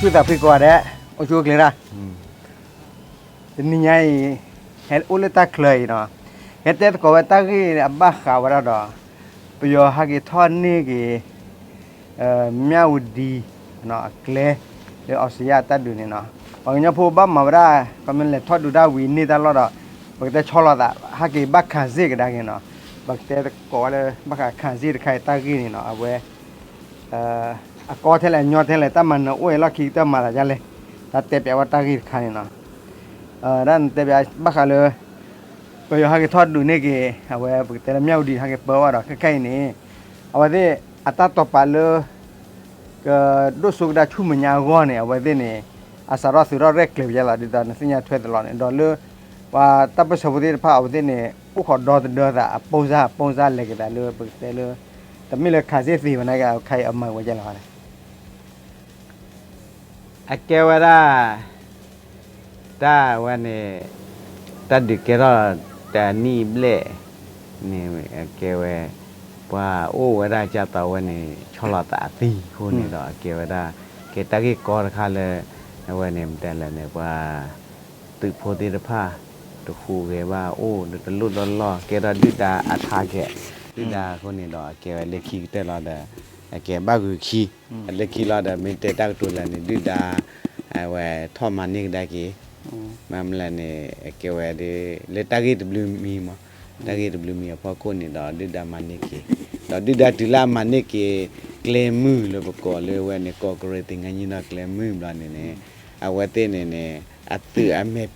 သူၣ်သးဖှံကိးဂၤဒဲး, အိၣ်ဆူၣ်အိၣ်ချ့တၢ်, တနံၤညါအံၤ ဟဲအိၣ်လၢတၢ်ချၢအံၤနီၤ, ဟဲတဲသကိးဝဲတၢ်ဂ့ၢ်အဘၣ်ဃးဝဲဒၣ်ဒီး ပယီၤဟဲက့ၤထီၣ်န့ၢ်က့ၤ မၠၣ်ဝတံၤ အကျဲ လၢအီစထြ့လယါတၢ်ဒုးန့ၣ်နီၤ, ပှၤကညီဖိဘၣ်မၤဝဲဒၣ် ခီမ့ၢ်လဲၤထီၣ်ဒုးတၢ်ဝံၤန့ၢ်တၢ်လီၢ်ဒီး ပကတဲဆီလီၤသး ဟဲက့ၤဘၣ်ခးစ့ၣ်ကဒါက့ၤနီၤ, ပကတဲသကိးဝဲလၢ ဘၣ်ဃးခးစ့ၣ်တခါအံၤတၢ်ဂ့ၢ်န့ၣ်နီၤ, အဝဲ အကီထဲလဲၣ်အညီထဲလဲၣ် တၢ်မၤနၢၤအိၣ်အလီၢ်ခံကတၢၢ်မၤသးဒ်လဲၣ်, တၢ်တဲပၠးဝဲတၢ်ဂ့ၢ်တခါန့ၣ်နီၤ, တၢ်တဲပၠးဘၣ်ဃးလၢ ပယီၤဟဲက့ၤထီၣ်ဒုးန့ၢ်က့ၤ အဝဲပကတဲလၢမၠၣ်ဝတံၤဟဲက့ၤပၢဝဲဒီး ခဲခဲအံၤန့ၣ် အဝဲသ့ၣ်အတၢ်တိာ်ပာ်လၢ ကဒိၣ်စိကဒၢဆူမဲာ်ညါအဂီၢ်န့ၣ် အဝဲသ့ၣ်န့ၣ် အစးထီၣ်သုးထီၣ်ရဲၣ်ကျဲၤပယါလီၤ ဒ်သိးနသ့ၣ်ညါထွဲသလီၤန့ၣ် ဒီးလၢ ပှၤတၢ်ပၢၢ်ဆၢဖိသ့ၣ်တဖၣ် အဝဲသ့ၣ်န့ၣ် အိၣ်ခိးဒီသဒၢသး အပိၢ်စၢ်အပိၢ်စၢ်လဲၤက့ၤသးလၢပကတဲလၢ တမ့ၢ်လၢခးစ့ၣ်သ့ဘၣ်န့ၣ် ခဲအံၤအမၤဝဲဒ်လဲၣ် အကဲဝဲဒၣ် တၢ်ဝဲန့ၣ် တၢ်ဒုးကဲထီၣ်တနံၣ်ဘျဲၣ်န့ၣ် အကဲဝဲ ပှၤအိၣ်ဝဲဒၣ်ကၢ်သိးဝဲန့ၣ် ဆီလီၤသးအသံအဃိန့ၣ်ဒီး အကဲဝဲဒၣ် ကဲတၢ်ဂ့ၢ်ကီတခါလၢ အဝဲန့ၣ် မတဲလဲၣ်န့ၣ် ပှၤ သုးဖိသ့ၣ်တဖၣ် တဟူးဂဲၤဘၣ်အိၣ်ဒီးတလိၣ်တလီၢ် ကဲထီၣ်ဒုၣ်ဒါအ target ဒုၣ်ဒါအဃိန့ၣ်ဒီး အကဲဝဲလၢခံကတၢၢ်လီၤဒီး အကဲဘၣ်ဂုာ်ခံ လၢခံလီၤဒီး မ့ၢ်တဲတၢ်ကတိၤလဲၣ်န့ၣ် ဒုၣ်ဒါ အဝဲထီၣ်မၤန့ၢ်ကဒါက့ၤ မ့ၢ်မလဲၣ်န့ၣ် အကဲဝဲဒ် လၢတၢ်ဂ့ၢ်တဘျုးမံၤမး တၢ်ဂ့ၢ်တဘျုးမံၤအဖီခိၣ်န့ၣ်ဒီး ဒုၣ်ဒါမၤန့ၢ်က့ၤ ဒီးဒုၣ်ဒါတုၤလၢအမၤန့ၢ်က့ၤ ကျဲမုၢ်လၢပကိးလၢဝဲန့ၣ် ကီးကရ့ၣ်သ့ၣ် ငါညံနီၣ်ကျဲမုၢ်ဘျီန့ၣ်န့ၣ် အဝဲသ့ၣ်န့ၣ်န့ၣ် အသုးအမဲာ်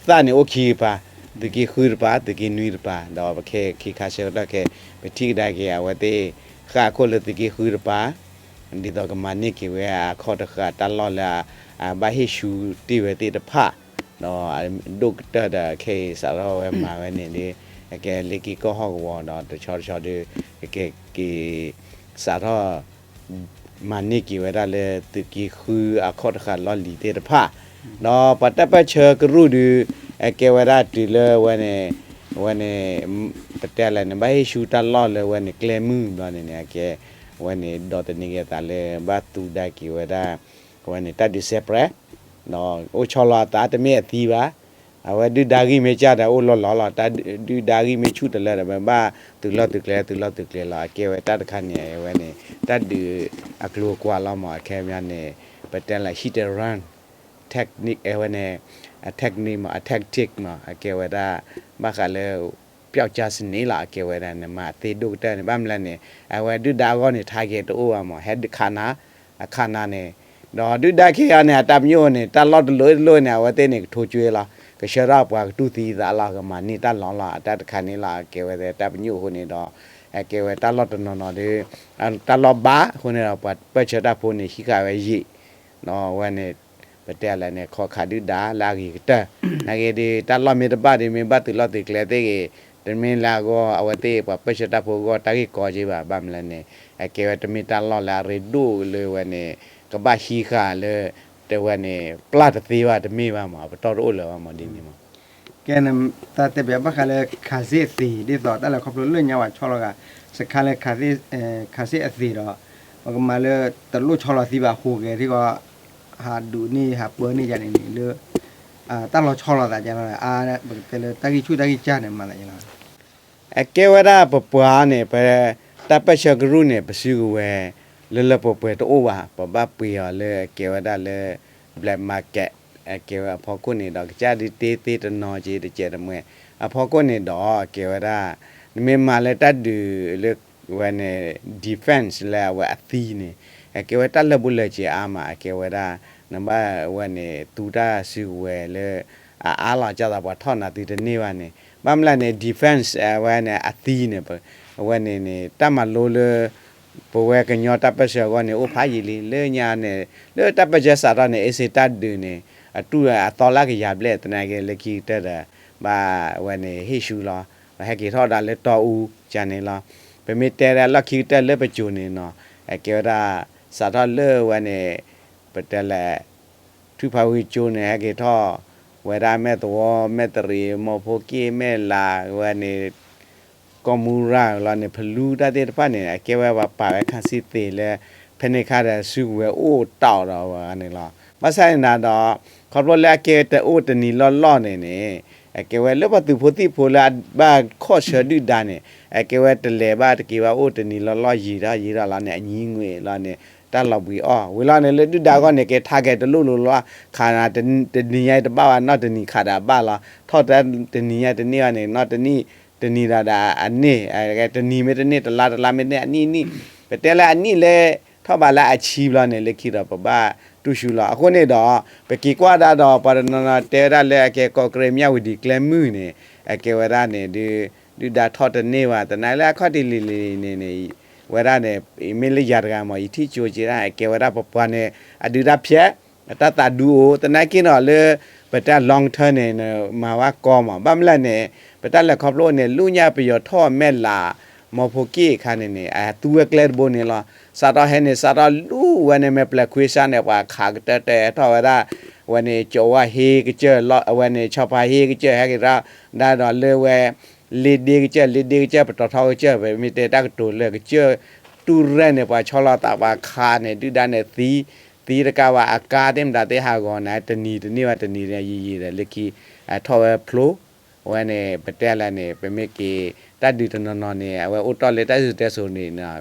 သၣ်န့ၣ် အိၣ်ခံကပၤ, သုးက့ဃုတပၤ, သုးက့နွံတပၤ, ဒီးပခဲခံခါဆၢကတီၢ်ခဲ ပထံၣ်ကဒါက့ၤ အဝဲသ့ၣ် ဃၣ်အခိၣ်လၢသုးက့ဃုတပၤ ဒ်သိးကမၤန့ၢ်က့ၤဝဲအခီၣ်တဃာ်တၢ်လီၢ်လၢ အဘၣ်ဟ့ၣ်ဆူတ့ၢ်ဝဲသ့ၣ်တဖၣ်, ဒီးဒိၣ်ကတၢၢ်ဒီးခဲအံၤစးထီၣ်ဝဲမၤဝဲန့ၣ်ဒီး အကဲလ့က့ၤကီၢ်ဟီၣ်ကဝီၤဒီးတဆီတဆီဒီး ကက့ၤ စးထီၣ် မၤန့ၢ်က့ၤဝဲဒၣ်လၢသုးက့ဃုအခီၣ်တဃာ်လီၢ်လံၤသ့ၣ်တဖၣ်, ဒီးပှၤတၢ်ပၢၢ်ဆၢကရူၢ်ဒီး အကဲဝဲဒၣ်တုၤလၢဝဲန့ၣ် ဝဲန့ၣ် ပတဲလဲၣ်န့ၣ် ဘၣ်ဟ့ၣ်ဆူတၢ်လီၢ်လၢဝဲန့ၣ် ကျဲမုၢ်ဘျီန့ၣ်န့ၣ် အကဲ ဝဲန့ၣ် ဒီးသန့ၤက့ၤအသးလၢ ဘၣ်သူဒါက့ၤဝဲဒၣ် ဝဲန့ၣ် တၢ်ဒုးစဲးပြဲး ဒီးအိၣ်ဆီလီၤအသးတမ့ၢ်အသံဘၣ်, အဝဲဒုၣ်ဒါဂံၢ်မ့ၢ်ကၢ်ဒီးအိၣ်လီၤလီၤလီၤ, တၢ်ဒုၣ်ဒါဂံၢ်မ့ၢ်ဆူၣ်တလၢဒီး ပဘၣ်သုးလီၢ်သုးကျဲၤသုးလီၢ်သုးကျဲၤလီၤ. အကဲဝဲတၢ်တခါန့ၣ် အဝဲန့ၣ် တၢ်ဒုးအကျိၤအကွာ်လီၤမး အခဲမးန့ၣ် ပတဲလၢ hit and run technique အဝဲန့ၣ် အ technique မး အ tactic မး အကဲဝဲဒၣ် ဘၣ်ဃးလၢ ပျောက်ကျားစနစ်လီၤ အကဲဝဲဒၣ်န့ၣ် မၤသ့ဒိၣ်ကတၢၢ်န့ၣ် ဘၣ်မနုၤလဲၣ်န့ၣ် အဝဲဒုၣ်ဒါအဂီၢ်န့ၣ် target တအိၣ်ဘၣ်မး ဟဲဒုးခးနၤ အခးနၤန့ၣ် ဒီးဒုၣ်ဒါခဲအံၤန့ၣ် အတၢ်ပညိၣ်န့ၣ် တၢ်လီၢ်တလိၤတလိၤန့ၣ် အဝဲသ့ၣ်န့ၣ် ကထိကွ့လီၤ ကဆှၢထီၣ်ပှၤကတူၢ်သံသးလီၤ ကမၤန့ၢ်တၢ်လီၢ်လီၤ အတၢ်တခါန့ၣ်လီၤ အကဲဝဲတၢ်ပညိၣ်အဃိန့ၣ်ဒီး အကဲဝဲတၢ်လီၢ်တနီၤနီၤဒီး တၢ်လီၢ်ဘၣ်အဃိန့ၣ်ဒီး ပှၤပၢၢ်ဆၢတၢ်ဖိန့ၣ် ဟံးဃာ်ဝဲယံာ် ဒီးဝဲန့ၣ် ပတဲလဲၣ်န့ၣ် ခိးခးဒုၣ်ဒါလၢအဂ့ၤကတၢၢ် နာ်က့ဒီး တၢ်လီၢ်မ့ၢ်တဘၣ်ဒီး မ့ၢ်ဘၣ်သုးလီၢ်သုးကျဲသ့ၣ်ဂ့ၤ တမ့ၢ်လၢအဂီၢ် အဝဲသ့ၣ်ပှၤပၢၢ်ဆၢတၢ်ဖိအဂီၢ် တၢ်ဂ့ၢ်ကီက့ဘၣ် ဘၣ်မနုၤလဲၣ်န့ၣ် အကဲဝဲတမ့ၢ်တၢ်လီၢ်လၢအရ့ဒိၣ်လၢဝဲန့ၣ် ကဘၣ်ဟံးဃာ်လၢ တဝဲန့ၣ် ပျၢ်တသ့ဘၣ် တမ့ၢ်ဘၣ်မး အပတီၢ်တအိၣ်လၢၤဘၣ်မး ဒ်န့ၣ်မး ကဲန့ၣ် တၢ်တဲပၠးဘၣ်ဃးလၢခးစ့ၣ်အသ့ ဒ်သိးတၢ်လဲၤခီဖျိလၢညါဝဲဆီလီၤဂာ် စခါလၢ ခးစ့ၣ်အသ့ဒီး ပကမၤလၢတလိၣ်ဆီလီၤသံဘၣ် ဟူးဂဲၤထံကီး ဟးဒုးန့ၢ်ဟးပၢန့ၢ်ယၤန့ၣ်န့ၣ်လၢ တၢ်လီၤဆီလီၤသးကလီၤ အါ ပကတဲလၢတၢ်ဂံၢ်ဆူၣ်တၢ်ဂံၢ်ကၢ်န့ၣ် မၤသးကလီၤ အကဲဝဲဒၣ်ပပှၤန့ၣ် ပတၢ်ပၢၢ်ဆၢကရူၢ်န့ၣ် ပစုကဝဲၤ လၢလၢပှဲၤပှဲၤတအိၣ်ဘၣ် ပဘၣ်ပှ့ၤအီၤလၢအကဲဝဲဒၣ်လၢ black market အကဲဝဲအဖီခိၣ်န့ၣ်ဒီး ကစၢ်ဒုးတ့သ့တနီၤက့ၤ တစဲးတမှဲၤ အဖီခိၣ်န့ၣ်ဒီး အကဲဝဲဒၣ် နမ့ၢ်မၤလၢတၢ်ဒုးလၢ ဝဲန့ၣ် defense လၢအဝဲအသံန့ၣ် အကဲဝဲတၢ်လၢာ်ဘူၣ်လၢာ်စ့ၤအါမး အကဲဝဲဒၣ် နဘၣ်ဝဲန့ၣ် သူတၢ်စုကဝဲၤလၢ အအါလီၤ ကၢ်သိးပှၤထီၣ်နၤသုတန့ၢ်ဘၣ်န့ၣ် ဘၣ်မနုၤလဲၣ်န့ၣ် defense အဝဲန့ၣ်အသံန့ၣ် အဝဲန့ၣ်န့ၣ် တၢ်မၤလိလၢ ပဝဲကညီတၢ်ပၢၢ်ဆၢအဂီၢ်န့ၣ် အိၣ်ဖးယံာ်လံ လၢညါန့ၣ် လၢတၢ်ပၢၢ်ဆၢစးထီၣ်န့ၣ် အ့စ့တၢ်ဒုးန့ၣ် အတူၢ်အသီလၢကယၤဘျဲၣ် သနာ်က့လၢခံကတၢၢ်ဒီး ဘၣ်ဝဲန့ၣ် ဟ့ၣ်ဆူလီၤ ပဟဲက့ၤထီၣ်ဒၣ်လၢတီအူကန့ၣ်လီၤ. ပမ့ၢ်တဲဒၣ်လီၢ်ခံကတၢၢ်လၢပစိၤန့ၣ်နီၤ အကဲဝဲဒၣ် စးထီၣ်လၢဝဲန့ၣ် ပတဲလဲၣ် ထွံၣ်ဖးဝံၤကၠိန့ၣ် ဟဲက့ၤထီၣ်ဝဲဒၣ်မဲၢ်သဝီ မဲၢ်တရံး မိၢ်ဖိက့ၣ် မဲၢ်လး ဝဲန့ၣ် ကီၢ်မူရၤလီၤန့ၣ် ဖလူတၢ်သ့ၣ်တဖၣ်န့ၣ် အကဲဝဲပှၤပာ်ဝဲခါဆံသ့ၣ်လၢ ဖဲန့ၣ်ခါဒီး စုကဝဲၤအိၣ်တ့ၢ်ဒီးဝဲန့ၣ်လီၤ. ဘၣ်ဆၣ်န့ၣ်ဒီး ခီဖျိလၢအကဲတအိၣ်တနံၤလီၢ်လီၢ်န့ၣ်န့ၣ် အကဲဝဲလၢပှၤသုးဖိသံၣ်ဖိလၢအဘၣ်ခီၣ်ဆၢဒုၣ်ဒါန့ၣ် အကဲဝဲတလဲၤဘၣ်တက့ၤဘၣ် အိၣ်တနံၤလီၢ်လီၢ်ယံာ်ထီၣ်ယံာ်ထီၣ်လီၤန့ၣ် အညံၤငွ့လီၤန့ၣ် တၢ်လီၤဘှံးအီၣ်ဝံၤလီၤန့ၣ် လၢဒုၣ်ဒါအဂီၢ်န့ၣ် ကဲ target တလိၣ်လိၤလီၤ ခးနၤ တနံၤညါတဘၣ်ဘၣ် နီၢ်တနံၤခးဒီးအဘၣ်လီၤ ထီၣ်တၢ်တနံၤညါတန့ၢ်ဘၣ်န့ၣ် နီၢ်တနံၣ် တနံၤဒီးဒီးအန့ၢ် တနံၤမ့ၢ်တန့ၢ် တလါတလါမ့ၢ်တန့ၢ် အနံၣ်နံၣ် ပတဲလၢအနံၣ်လၢ ထီၣ်ဘးလၢအဆံဘျီန့ၣ် လၢခံဒီးပဘၣ်တူၢ်ဆူလီၤ. အဃိန့ၣ်ဒီး ပက့ၤကွၢ်ဒၣ်ဒီး ပှၤတနီၤနီၤတဲဝဲဒၣ်လၢအကဲကီၢ်ကရ့ၣ် မၠၣ်ဝတံၤကျဲမုၢ်န့ၣ် အကဲဝဲဒၣ်န့ၣ်ဒုး ဒုၣ်ဒါထီၣ်တန့ၢ်ဘၣ် သနာ်က့လၢအခီၣ်ထံးလံၤလံၤန့ၣ်န့ၣ် ဝဲဒၣ်န့ၣ် မ့ၢ်လၢယၤတဂၤမး ယထံၣ်ကၠိက့ၤဒၣ် အကဲဝဲဒၣ်ပပှၤန့ၣ် အဒုးတၢ်ဖျဲး အတၢ်သးဒူအိၣ် သနာ်က့န့ၣ်လၢ ပတၢ် long term န့ၣ် မၤဝဲကီမး ဘၣ်မနုၤလဲၣ်န့ၣ် ပတၢ်လဲၤခီဖျိန့ၣ် လၢညါပယီၤထီၣ်မဲာ်လး မီဖိက့ၣ်အခါန့ၣ်န့ၣ် အသူဝဲကျဲတဘိန့ၣ်လီၤ. စးထီၣ်ဟဲန့ၣ် စးထီၣ်လူၤဝဲန့ၣ် မဲာ်ပျဲၤခွ့စါန့ၣ် ပှၤခးကတၢၢ်တဲထီၣ်ဝဲဒၣ် ဝဲန့ၣ် ကၠီၤဝါဟ့ကစၢၢ် အဝဲန့ၣ် ဆီဖါဟ့ကစၢၢ် ဟဲက့ၤထီၣ်ဒၣ်ဒီးလၢဝဲ လ့ဒ့ကစၢၢ် လ့ဒ့ကစၢၢ် ပတီၤထီကစၢၢ် ပမ့ၢ်တဲတၢ်ကတိၤလၢကစၢၢ် တူၢ်ရဲၣ်န့ၣ် ပှၤဆီလီၤသးပှၤခးန့ၣ် ဒုၣ်ဒါန့ၣ်သံ သံတကးဘၣ် အကါသ့ၣ်မတၤသ့ၣ်ဟးဂီၤန့ၣ် တနံၤတန့ၢ်ဘၣ်တနံၤန့ၣ် ယံာ်ယံာ်ဒီး လၢခံ ထီၣ်ဝဲဖျိ အဝဲန့ၣ် ပတဲလဲၣ်န့ၣ် ပမ့ၢ်က့ၤ တၢ်ဒုးတနီၤနီၤန့ၣ် အဝဲအိၣ်တ့ၢ်လၢတၢ်စံၣ်စိၤတဲစိၤန့ၣ်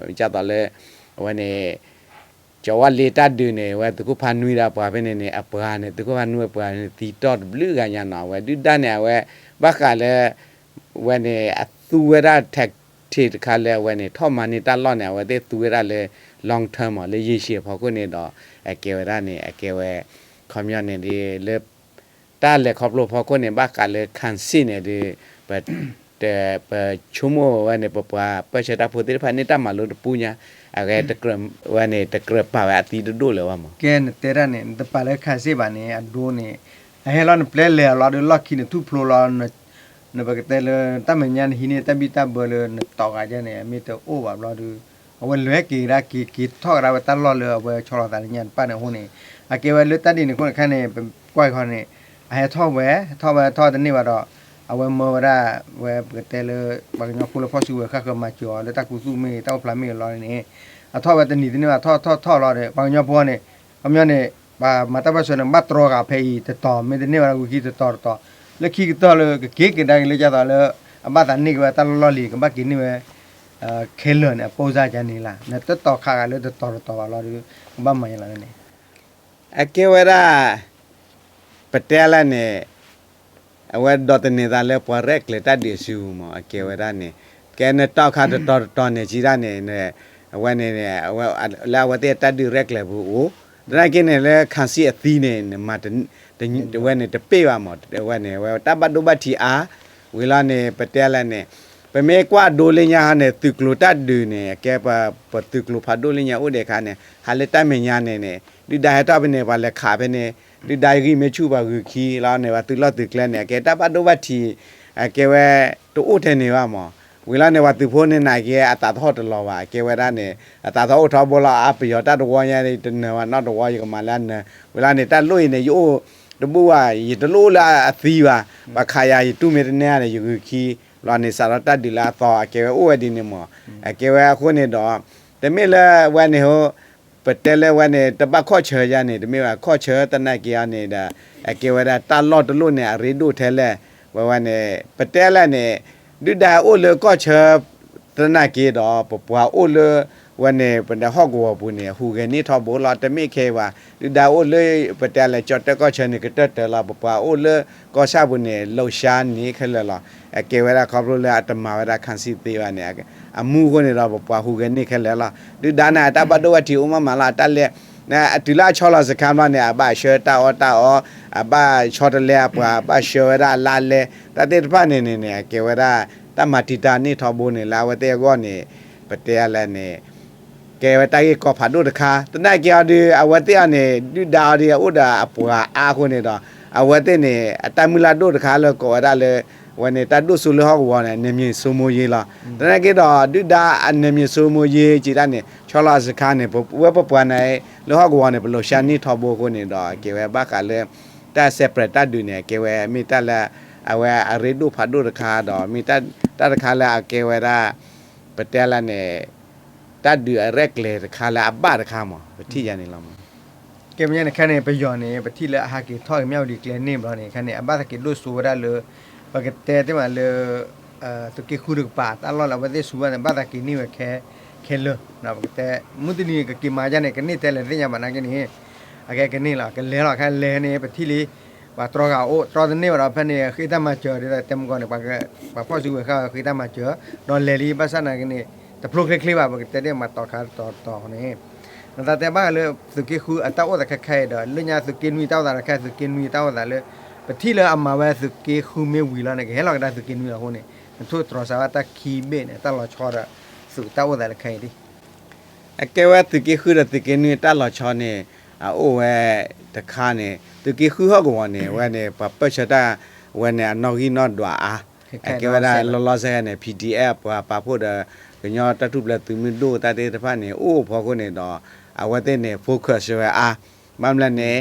ဒ်သိးလၢ အဝဲန့ၣ် ကၠီၤဝါလ့တၢ်ဒုးန့ၣ် အဝဲသုးခိၣ်ဖးနွံဒီးပှၤဖဲန့ၣ်န့ၣ် အပှၤန့ၣ် သုးခိၣ်ဖးနွံအပှၤန့ၣ် သံတီၢ်တဘျုးဂၤညါနီၤ အဝဲဒုၣ်ဒါန့ၣ် အဝဲ ဘၣ်ဃးလၢ ဝဲန့ၣ် အသူဝဲဒၣ် tactic တခါလၢအဝဲန့ၣ် ထီၣ်မၤန့ၢ်တၢ်လီၢ်န့ၣ် အဝဲသ့ၣ်သူဝဲဒၣ်လၢ long term မး လၢရေရှည်အဖီခိၣ်န့ၣ်ဒီး အကဲဝဲဒၣ်န့ၣ် အကဲဝဲ ခီပညီန့ၣ်ဒ်လၢ တၢ်လဲၤခီဖျိဖီခိၣ်န့ၣ် ဘၣ်ဃးလၢ ခၣ်စ့ၣ်န့ၣ်ဒီး ပ ပဆိကမိၣ်ဝဲန့ၣ် ပပှၤပၢၢ်ဆၢတၢ်ဖိသ့ၣ်တဖၣ်န့ၢ်တၢ်မၤလိတပူၤညါ အဂဲၤ ဝဲန့ၣ် တကြၢးပာ်ဝဲအသံတဒိၣ်လၢၤဘၣ်မး. ကဲ နတဲတၢ်န့ၣ် နတပာ်လၢခၣ်စ့ၣ်ဘၣ်န့ၣ် အဒိန့ၣ် အဟဲလီၤနပျဲလဲၤအလီၤဒီး လီၢ်ခံနထူၣ်ဖျိလီၤ နပကတဲလၢ တၢ်မဲာ်ညါနဟံးန့ၢ်တၢ်ဘံၣ်တၢ်ဘၢလၢနတီၤဂၤဒ်န့ၣ် မ့ၢ်တအိၣ်ဘၣ်ဘျီဒီး အဝဲလဲၤက့ၤဒၣ်က့ၤက့ၤထီၣ်ကဒါဝဲတၢ်လီၢ်လၢအဝဲဆီလီၤသးလၢညါတဖၣ်န့ၣ်အဃိန့ၣ် အကဲဝဲလၢတၢ်ဒ်န့ၣ်အဃိန့ၣ် ခဲန့ၣ် ပကွၢ်ခီန့ၣ် အဟဲထီၣ်ဝဲ ထီၣ်ဝဲထီၣ်တန့ၢ်ဘၣ်ဒီး အဝဲမၢဝဲဒၣ် ဝဲပကတဲလၢ ပှၤကညီဖိလၢဖီၣ်စုကဝဲၤဃၣ်ဃၢၤမၤစၢၤအီၤလၢတၢ်ခူသူၣ်မ့ၢ်ဂ့ၤ တၢ်အိၣ်ဖျါမ့ၢ်ဂ့ၤလီၤန့ၣ် အထီၣ်ဝဲတနံၤတန့ၢ်ဘၣ် ထီၣ်ထီၣ်ထီၣ်လီၤဒီး ပှၤကညီဖိန့ၣ် ခီပညီန့ၣ် ပှၤမၤတၢ်ပၢၢ်ဆၢန့ၣ် ဘၣ်တြီဂၤဖဲအံၤ တတီၤ မ့ၢ်တန့ၢ်ဘၣ်ဂုၤခံတတီၤတတီၤ လၢခံကတၢၢ်လၢကက့ၤကဒါက့ၤလၢဒ်သိးလၢ အဘၣ်သးန့ၢ်က့ၤဝဲတၢ်လီၢ်လီၢ်လံၤ ကဘၣ်က့ၤန့ၢ်ဝဲ ခဲလၢာ်န့ၣ် အပိၢ်စၢ်ကန့ၣ်လီၤ နတတီၤခးဂၤလၢတတီၤတတီၤဘၣ်လီၤဒီး ကဘၣ်မၤယလီၤန့ၣ် အကဲဝဲဒၣ် ပတဲလၢန့ၣ် အဝဲဒိးသန့ၤသးလၢပှၤရဲၣ်ကျဲၤတၢ်ဒုးအစုပူၤမး အကဲဝဲဒၣ်န့ၣ် ကဲနတီၤခးတတီၤတတီၤန့ၣ် စံးဒၣ်န့ၣ် အဝဲန့ၣ် လၢအဝဲသ့ၣ်အတၢ်ဒုးရဲၣ်ကျဲၤပူၤအိၣ် သနာ်က့န့ၣ် လၢခၣ်စ့ၣ်အသံန့ၣ် မၤ ဝဲန့ၣ်တပ့ၢ်ဘၣ်မး ဝဲန့ၣ် ဝဲတၢ်ဘၣ်ဒိဘၣ်ထံးအါ ဝံၤလီၤန့ၣ် ပတဲလၢန့ၣ် ပမ့ၢ်ကွၢ်ဒိလၢညါန့ၣ် သုးကျိၤတၢ်ဒုးန့ၣ် အကဲပ ပသုးကျိၤဖးဒိၣ်လၢညါအိၣ်ဒံးအခါန့ၣ် ဟးလၢတၢ်မဲာ်ညါန့ၣ်န့ၣ် ဒုၣ်ဒါဟဲထီၣ်ဖဲန့ၣ် ပှၤလဲၤခးဖဲန့ၣ် ဒုၣ်ဒါဂံၢ်မ့ၢ်ဆူၣ်ပှၤဂုၤခံလီၤန့ၣ် ပှၤသုးလီၢ်သုးကျဲန့ၣ် အကဲတၢ်ဘၣ်ဒိဘၣ်ထံး အကဲဝဲ တအိၣ်ထဲန့ၣ်ဘၣ်မး ဝံၤလီၤန့ၣ် ပှၤသုးဖိန့ၣ်နာ်က့ အသးသဟီၣ်တလီၤဘၣ် အကဲဝဲဒၣ်န့ၣ် အသးသဟီၣ်အိၣ်ထီဘိလီၤ အပယီၤတၢ်တဝီညါ တနၢၤဘၣ်နီတဝီ ယကမၤလၢအနၢၤ ဝံၤလီၤန့ၣ် တၢ်လိၣ်အံၤန့ၣ် ယအိၣ်တဘူၣ်ဘၣ် ယတလိၣ်လၢအသံဘၣ် ပှၤခးယၤ ယတူၢ်မ့ၢ်တန့ၢ်န့ၣ် ယဂုၤခံ လီၤန့ၣ် စးထီၣ်တၢ်ဒုးလၢအသီ အကဲဝဲအိၣ်ဝဲဒ်န့ၣ်မး အကဲဝဲအဃိန့ၣ်ဒီး တမ့ၢ်လၢဝဲန့ၣ် ပတဲလၢဝဲန့ၣ် တဘၣ်ခီၣ်ဆၢယါန့ၣ် တမ့ၢ်ဘၣ် ခီၣ်ဆၢသနာ်က့အီၤန့ၣ်ဒီး အကဲဝဲဒၣ်တၢ်လီၢ်တလီၢ်န့ၣ် အရ့ဒိၣ်ထဲလဲၣ် ဝဲဝဲန့ၣ် ပတဲလၢန့ၣ် ဒုၣ်ဒါအိၣ်လၢကီၢ်ဆၢ သနာ်က့ဒီး ပပှၤအိၣ်လၢ ဝဲန့ၣ် ပဟီၣ်ကဝီၤပူၤန့ၣ် ဟူးဂဲၤန့ၢ်ထီဘိလီၤ တမ့ၢ်ခဲအံၤဘၣ် ဒုၣ်ဒါအိၣ်လၢ ပတဲလၢကၠီၣ်တဲၣ်ကီၢ်ဆၢန့ၣ် ကတၢၢ်တၢၢ်လီၤ ပပှၤအိၣ်လၢကီၢ်ဆၣ်ပူၤန့ၣ် လှုပ်ရှား န့ၣ်ခဲလၢာ်လီၤ အကဲဝဲဒၣ်ခီဖျိလၢအတမၤဝဲဒၣ်ခၣ်စ့ၣ်သ့ဘၣ်န့ၣ် အမူအဃိန့ၣ်ဒီး ပပှၤဟူးဂဲၤန့ၢ်ခဲလၢာ်လီၤ ဒုၣ်ဒါန့ၣ် အတၢ်ဘၣ်ဒိဘၣ်ထံးအိၣ်မးမးလီၤ အတၢ်လဲၤ တုၤလၢအဆီလီၤစခါဘျီန့ၣ် အဘၣ်ဆှၢတၢ်အီၣ်တၢ်အီ အဘၣ်ဆီတလဲအပှၤ ဘၣ်ဆှၢဝဲဒၣ်အလါလဲ တၢ်သ့ၣ်တဖၣ်န့ၣ်န့ၣ်န့ၣ် အကဲဝဲဒၣ် တၢ်မၤတံာ်တာ်န့ၢ်ထီဘိန့ၣ် လၢအဝဲသ့ၣ်အဂီၢ်န့ၣ် ပတဲလၢန့ၣ် ကဲဝဲတၢ်ဂ့ၢ်ကီဖးဒိၣ်တခါ သနာ်က့အီၤဒီး အဝဲသ့ၣ်အီၤန့ၣ် ဒုၣ်ဒါအီၤဒီး အအိၣ်ဒီးအပှၤအါအဃိန့ၣ်ဒီး အဝဲသ့ၣ်န့ၣ် အတၢ်မုၢ်လၢ်ဒိၣ်တခါလၢကိးဝဲဒၣ်လၢ ဝဲန့ၣ် တၢ်ဒိၣ်စိလၢဟီၣ်ကဝီၤန့ၣ် နယ်မြေစိုးမိုးရေး လီၤ သနာ်က့ဒီး ဒုၣ်ဒါအ နယ်မြေစိုးမိုးရေး စံးတၢ်န့ၣ် ဆီလီၤစခါန့ၣ် ပဝဲပပှၤန့ၣ် လၢဟီၣ်ကဝီၤန့ၣ် ပလှုပ်ရှားန့ၢ်ထီဘိအဃိန့ၣ်ဒီး ကဲဝဲဘၣ်ဃးလၢ တၢ် separate တၢ်ဒုးန့ၣ် ကဲဝဲမ့ၢ်တၢ်လၢ အဝဲအရ့ဒိၣ်ဖးဒိၣ်တခါဒီး မ့ၢ်တၢ်တခါလၢအကဲဝဲဒၣ် ပတဲလၢန့ၣ် တၢ်ဒုးအရဲၣ်ကျဲၤတခါလၢအဘၣ်တခါမး ပထံၣ်ယၤန့ၣ်လီၤမး. ကဲမ့ၢ်န့ၣ် ခဲန့ၣ် ပယီၤန့ၣ် ပထံၣ်လၢအဟးက့ၤထီၣ်က့ၤမၠၣ်ဝတံၤကျဲန့ၣ်ဘျီန့ၣ် ခဲန့ၣ် အဘၣ်သးက့ၤဒိၣ်စိဝဲဒၣ်လၢ ပကတဲတ့ၢ်မးလၢ သုးက့ဃုတကပၤ တၢ်လီၢ်လၢအဝဲသ့ၣ်ဆူဘၣ်န့ၣ် ဘၣ်သးက့ၤန့ၢ်ဝဲခဲ ခဲလၢာ် ပကတဲ မုၢ်တနံၤကက့ၤမၤယါန့ၣ် ကန့ၢ်ထဲလဲၣ်သ့ၣ်ညါဘၣ်နာ်က့န့ၣ် အကဲကန့ၢ်လီၤ ကလဲၤလီၤ ခဲလဲၤန့ၣ် ပထံၣ်လံ ပှၤတြီဂၤအိၣ် တြီတန့ၢ်ဘၣ်ဒီး ဖဲန့ၣ် ဃ့တၢ်မၤစၢၤဒ်တဲမကီန့ၣ် ပှၤဖီၣ်စုကဝဲၤဃာ်ဃ့တၢ်မၤစၢၤ ဒီးလဲၤလံ ဘၣ်ဆၣ်နာ်က့န့ၣ် တဖျိချ့ချ့ဘၣ် ပကတဲဒ်မၤတီၤခါတီၤတီၤန့ၣ် နသးတဲဘၣ်လၢသုးက့ဃုအတၢ်အိၣ်သးခဲခါအံၤဒီး လၢညါသုးက့နွံတၢ်အိၣ်သးတခါ သုးက့နွံတၢ်အိၣ်သးလၢ ပထံၣ်လၢအမၤဝဲသုးက့ဃုမ့ၢ်ဝံၤလီၤန့ၣ် ကဟဲလီၤကဒါသုးက့နွံလီၤအဃိန့ၣ် နထိၣ်တြီၤစးဝဲတၢ်ခံဘ့ၣ်န့ၣ် တၢ်လီၤဆီဒီး သုးတၢ်အိၣ်သးလၢခဲအံၤဒ် အကဲဝဲသုးက့ဃုဒီးသုးက့နွံတၢ်လီၤဆီန့ၣ် အအိၣ်ဝဲတခါန့ၣ် သုးက့ဃုဟီၣ်ကဝီၤန့ၣ် ဝဲန့ၣ် ပှၤပၢၢ်ဆၢတၢ်ဝဲန့ၣ် အနီၣ်ဂံၢ်နီၣ်ဒွးအါ အကဲဝဲဒၣ်လီၤလီၤဆဲးဆဲးန့ၣ် P D F ပှၤပာ်ဖှိၣ်ဒီး ကညီတၢ်ထူၣ်ဖျဲးသုးမုၢ်ဒိၣ်တၢ်သ့ၣ်တဖၣ်န့ၣ် အိၣ်ဖီခိၣ်န့ၣ်ဒီး အဝဲသ့ၣ်န့ၣ် focus ဝဲအါ ဘၣ်မနုၤလဲၣ်န့ၣ်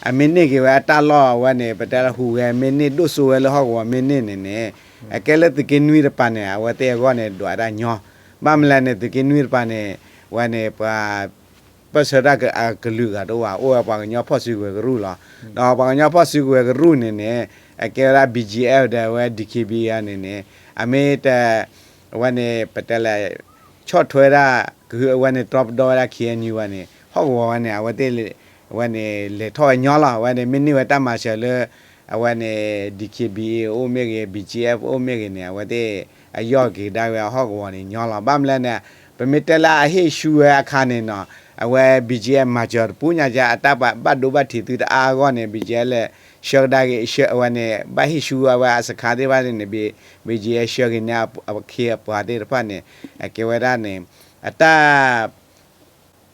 အမ့ၢ်န့ၢ်က့ၤဝဲအတၢ်လီၢ်ဝဲန့ၣ် ပတဲလၢဟူးဂဲၤမ့ၢ်န့ၢ်ဒိၣ်စိဝဲလၢဟီၣ်ကဝီၤမ့ၢ်န့ၢ်န့ၣ်န့ၣ် အကဲလၢသုးက့နွံတပၤန့ၣ် အဝဲသ့ၣ်အဂီၢ်န့ၣ် ဒွးတၢ်ညီ ဘၣ်မနုၤလဲၣ်န့ၣ် သုးက့နွံတပၤန့ၣ် ဝဲန့ၣ်ပှၤ ပၢၢ်ဆၢတၢ်အကလုာ်ဂၤတအိၣ်ဘၣ် အိၣ်ဝဲပှၤကညီဖီၣ်စုကဝဲၤကရူၢ်လီၤ. ဒီးပှၤကညီဖီၣ်စုကဝဲၤကရူၢ်န့ၣ်န့ၣ် အကဲဝဲဒၣ် B G F ဒီးဝဲ D K B A န့ၣ်န့ၣ် အမ့ၢ်တ ဝဲန့ၣ် ပတဲလဲၣ် ဆီၣ်ထွဲဒၣ် ကဟုအဝဲန့ၣ် တြီပဒီဝဲဒၣ် K N U ဝဲန့ၣ် ဟီၣ်ကဝီၤဝဲန့ၣ် အဝဲသ့ၣ် ဝဲန့ၣ် လဲၤထီၣ်ဝဲညီလီၤ ဝဲန့ၣ် မ့ၢ်န့ၢ်ဝဲတၢ်မၤစၢၤလၢ အဝဲန့ၣ် D K B A အိၣ်မ့ၢ်ဂ့ၤ B G F အိၣ်မ့ၢ်ဂ့ၤန့ၣ် အဝဲသ့ၣ် အယီၢ်က့ၤဒၣ်ဝဲအဟီၣ်ကဝီၤန့ၣ်ညီလီၤ. ဘၣ်မနုၤလဲၣ်န့ၣ် ပမ့ၢ်တဲလၢအဟ့ၣ်ဆူဝဲအခါန့ၣ်နီၤ အဝဲ B G F မၤစၢၤတပူၤညါက အတၢ်ဘၣ်ဒိဘၣ်ထံးသုတအါအဂီၢ်န့ၣ် B G F လဲၤဆှၢကဒါက့ၤ ဝဲန့ၣ် ဘၣ်ဟ့ၣ်ဆူအဝဲအစခါသ့ၣ်တဖၣ်န့ၣ် B G F ဆှၢက့ၤန့ၢ်အခ့အပှၤသ့ၣ်တဖၣ်န့ၣ် အကဲဝဲဒၣ်န့ၣ် အတၢ်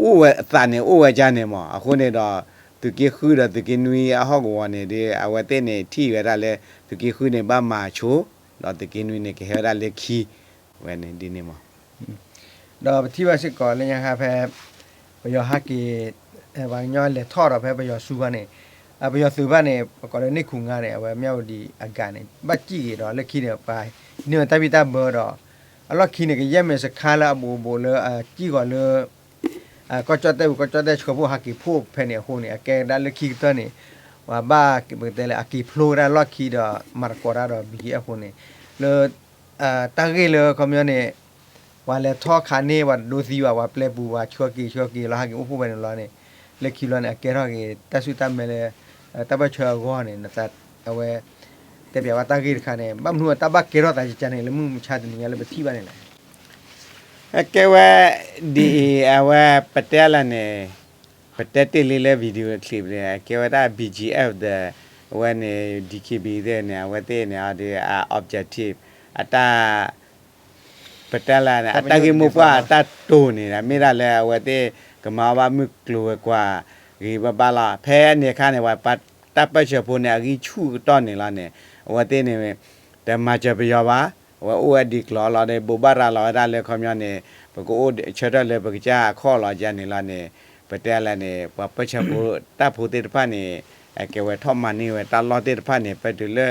အိၣ်ဝဲအသးန့ၣ် အိၣ်ဝဲဒ်န့ၣ်မး အဃိန့ၣ်ဒီး သုးက့ဃုဒီးသုးက့နွံအဟီၣ်ကဝီၤန့ၣ်ဒီး အဝဲသ့ၣ်န့ၣ် ထံၣ်ဝဲဒၣ်လၢ သုးက့ဃုန့ၣ်ဘၣ်မၤဆိ ဒီးသုးက့နွံန့ၣ် ကဟဲဝဲဒၣ်လၢခံ ဝဲန့ၣ်ဒ်န့ၣ်မး. ဒီးပထံၣ်ဘၣ်စ့ၢ်ကီးလၢညါခါဖဲ ပယီၤဟးက့ၤ ပှၤကညီလဲၤထီၣ်ဒီးဖဲပယီၤဆူဘၣ်န့ၣ် ပယီၤသုးဘၣ်န့ၣ် ပကိးလၢန့ၢ်ခိၣ်ငါန့ၣ် အဝဲမၠၣ်ဝတံၤအဂၤန့ၣ် ဘၣ်စံၣ်က့ၤဒီးလၢခံန့ၣ် ပှၤန့ၢ်ဝဲတၢ်ဘံၣ်တၢ်ဘၢဒီး အလီၢ်ခံန့ၣ် ကယဲၢ်မ့ၢ်စခါလၢအဘူးဘူးလၢအစံၣ်ကီးလၢ ကီၢ်ကၠီၣ်တဲၣ်ပူၤ ကီၢ်ကၠီၣ်တဲၣ်ဆှၢဖှိၣ်ဟးက့ၤဖှိၣ်ဖဲန့ၣ်အဃိန့ၣ် အကဲဒၣ်လၢခံကတၢၢ်န့ၣ် ပှၤဘၣ်ပကတဲလၢအက့ၤဖျိဝဲဒၣ်လီၢ်ခံဒီး မၤသကိးတၢ်ဒီး B G F အဃိန့ၣ် လၢ တၢ်ဂ့ၢ်လၢခီပညီန့ၣ် ပှၤလဲၤထီၣ်ခးန့ၢ် ပှၤတဒိသံဘၣ် ပှၤပျဲပူၤ ပှၤဆှၢက့ၤဆှၢက့ၤလီၤ ဟးက့ၤအိၣ်ဖှိၣ်ဖဲန့ၣ်လီၤန့ၣ် လၢခံလီၤန့ၣ် အကဲထီၣ်က့ၤတၢ်ဆူၣ်တၢ်မဲလၢ တၢ်ပၢၢ်ဆၢအဂီၢ်န့ၣ် အဝဲ တဲပၠးဝဲတၢ်ဂ့ၢ်တခါန့ၣ် ဘၣ်မနုၤအတၢ်ဘၣ်ကဲထီၣ်သးကကန့ၣ် လၢမုၢ်မဆါတနံၤညါလၢပထံၣ်ဘၣ်န့ၣ်လဲၣ်. အကဲဝဲ ဒ်အံၤ အဝဲပတဲလၢန့ၣ် ပတဲတ့ၢ်လံလၢ video clip န့ၣ် အကဲဝဲဒၣ် B G F ဒီး အဝဲန့ၣ် D K B A သ့ၣ်န့ၣ် အဝဲသ့ၣ်န့ၣ် အဒ်အ objective အတၢ် ပတဲလၢန့ၣ် အတၢ်ဂ့ၢ်မိၢ်ပှၢ်အတၢ်တိာ်န့ၣ် မ့ၢ်ဒၣ်လၢအဝဲသ့ၣ်ကမၤအီၣ်ဘၣ်မုၢ်ကျိၤဝဲၤကွာ်ဂ့ၤဘၣ်ဘၣ်လီၤ. ဖဲန့ၣ်အခါန့ၣ် ပှၤတၢ်ပၢၢ်ဆၢဖိန့ၣ် အဂံၢ်ဆူၣ်ကတီၢ်န့ၣ်လီၤန့ၣ် အဝဲသ့ၣ်န့ၣ် တမၤစၢၤပယီၤဘၣ်. အဝဲအိၣ်ဝဲဒ်ကျိၤလီၤဒီး ဘိးဘၣ်ရၤလီၤဝဲဒၣ်လၢခီပညီန့ၣ် ပကအိၣ်ဆၢထၢၣ်လၢပကစၢ်အခီၣ်လီၤကန့ၣ်လီၤန့ၣ် ပတဲလၢန့ၣ် ပှၤပၢၢ်ဆၢဖိတၢ်ဖိသ့ၣ်တဖၣ်န့ၣ် အကဲဝဲထီၣ်မၤန့ၢ်ဝဲတၢ်လီၢ်သ့ၣ်တဖၣ်န့ၣ် ပတုၤလၢ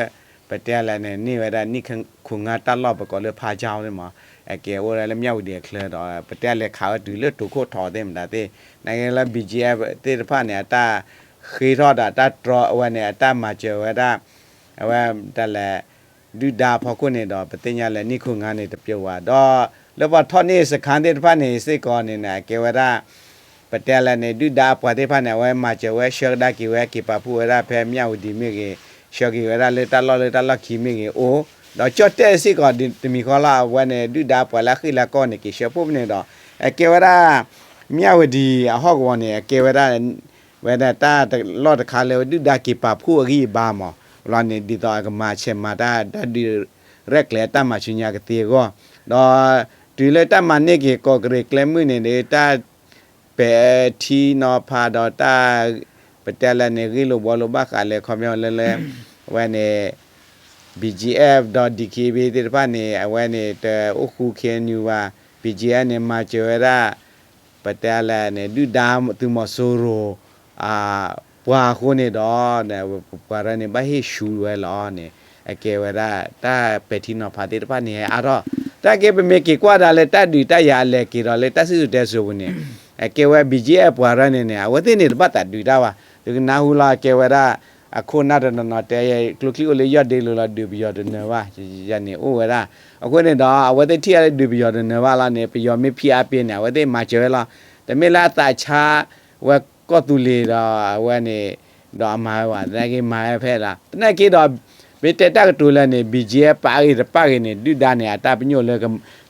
ပတဲလၢန့ၣ် န့ၢ်ဝဲဒၣ်န့ၢ်ခိၣ်ငါတၢ်လီၢ်ပကိးလၢဖးကၠီန့ၣ်မး အကဲအိၣ်ဒၣ်လၢမၠၣ်ဝတံၤအချၢဒီး ပတဲလဲၤခးဝဲတုၤလၢတိာ်ခိၣ်ထီးသ့ၣ်မတၤသ့ၣ် နာ်က့လၢ B G F သ့ၣ်တဖၣ်န့ၣ် အတၢ်ဃ့ထီၣ်ဒီးတၢ်တြီအဝဲန့ၣ် အတၢ်မၤစၢၤဝဲဒၣ် အဝဲတၢ်လဲၤ ဒုၣ်ဒါဖီခိၣ်န့ၣ်ဒီး ပသ့ၣ်ညါလၢန့ၢ်ခိၣ်ငါန့ၣ်တပျိာ်ဘၣ် ဒီးလၢပှၤထီၣ်န့ၢ်စခါသ့ၣ်တဖၣ်န့ၣ်စ့ၢ်ကီးန့ၣ် အကဲဝဲဒၣ် ပတဲလၢန့ၣ် ဒုၣ်ဒါအပှၤသ့ၣ်တဖၣ်န့ၣ် အဝဲမၤစၢၤဝဲဆှၢကဒါက့ၤဝဲက့ၤပာ်ဖှိၣ်ဝဲဒၣ်ဖဲမၠၣ်ဝတံၤမ့ၢ်ဂ့ၤ ဆှၢက့ၤဝဲဒၣ်လၢတၢ်လီၢ်လၢတၢ်လီၢ်ခံမ့ၢ်ဂ့ၤအိၣ် ဒီးကၠီၣ်တဲၣ်စ့ၢ်ကီးတမံၤဃီလီၤ အဝဲန့ၣ် ဒုၣ်ဒါပှၤလၢအဃ့ၢ်လၢအကီၢ်န့ၣ် က့ၤဆှၢဖှိၣ်ဖဲန့ၣ်ဒီး အကဲဝဲဒၣ် မၠၣ်ဝတံၤအဟီၣ်ကဝီၤန့ၣ် အကဲဝဲဒၣ် ဝဲဒၣ်တၢ်လီၢ်တခါလၢဒုၣ်ဒါက့ၤပာ်ဖှိၣ်အဂံၢ်အဘါမး လီၤန့ၣ် ဒ်သိးအကမၤဆဲးမၤတၢ်တၢ်ဒုးရဲၣ်ကျဲၤအတၢ်မၤဆူညါကသ့အဂီၢ် ဒီး တုၤလၢတၢ်မၤန့ၢ်က့ၤကီၢ်ကရ့ၣ်ကျဲမုၢ်န့ၣ်ဒီး တၢ်ပဲာ်ထံနီၤဖးဒီးတၢ် ပတဲလၢန့ၣ် ဂ့ၢ်လိာ်ဘှီလိာ်ဘၣ်ဃးလၢခီပညီလၢလၢ ဝဲန့ၣ် B G F ဒီး D K B A သ့ၣ်တဖၣ်န့ၣ် အဝဲန့ၣ် တအိၣ်ဃူ K N U ဘၣ် B G F န့ၣ် မၤစၢၤဝဲဒၣ် ပတဲလၢန့ၣ် ဒုၣ်ဒါသုးမီၤစိရိၤ ပှၤအဃိန့ၣ်ဒီး ပပှၤရၢန့ၣ် ဘၣ်ဟ့ၣ်ဆူဝဲလီၤန့ၣ် အကဲဝဲဒၣ် တၢ်ပဲာ်ထံနီၤဖးသ့ၣ်တဖၣ်န့ၣ် ဟဲအါထီၣ် တၢ်က့ ပမ့ၢ်က့ၤကွၢ်ဒၣ်လၢတၢ်ဒုးတၢ်ယၤအလဲၤက့ၤဒီးလၢတၢ်စံၣ်စိၤတဲစိၤပူၤန့ၣ်, အကဲဝဲ ဘံၣ်ကၠံၣ်အဲၣ် ပှၤရၢန့ၣ်န့ၣ် အဝဲသ့ၣ်န့ၣ်တဘၣ်သးဒုးတၢ်ဘၣ်. သုကနၢ်ဟူလီၤ အကဲဝဲဒၣ် အခိၣ်နၢ်တနီၤနီၤတဲ ကျိချံအိၣ်လၢယီၢ်ဒ့လိၤလီၤ ဒုးပယီၤတနၢၤဘၣ်, ယၤန့ၣ်အိၣ်ဝဲဒၣ်. အဃိန့ၣ်ဒီး အဝဲသ့ၣ်ထံၣ်အါလၢဒုးပယီၤတနၢၤဘၣ်လီၤန့ၣ် ပယီၤမ့ၢ်ဖံးအါပ့ၤန့ၣ် အဝဲသ့ၣ်မၤစၢၤဝဲလီၤ. တမ့ၢ်လၢအသးဆါဝဲကီၢ်သူလ့ၤဒီးအဝဲန့ၣ် ဒီးအမၤဝဲဘၣ် သနာ်က့မၤဝဲဖဲလီၤ. သနာ်က့ဒီး မ့ၢ်တဲတၢ်ကတိၤလၢန့ၣ် ဘံၣ်ကၠံၣ်အဲၣ် ပာ်ဂ့ၤတပာ်ဂ့ၤန့ၣ် ဒုၣ်ဒါန့ၣ် အတၢ်ပညိၣ်လၢ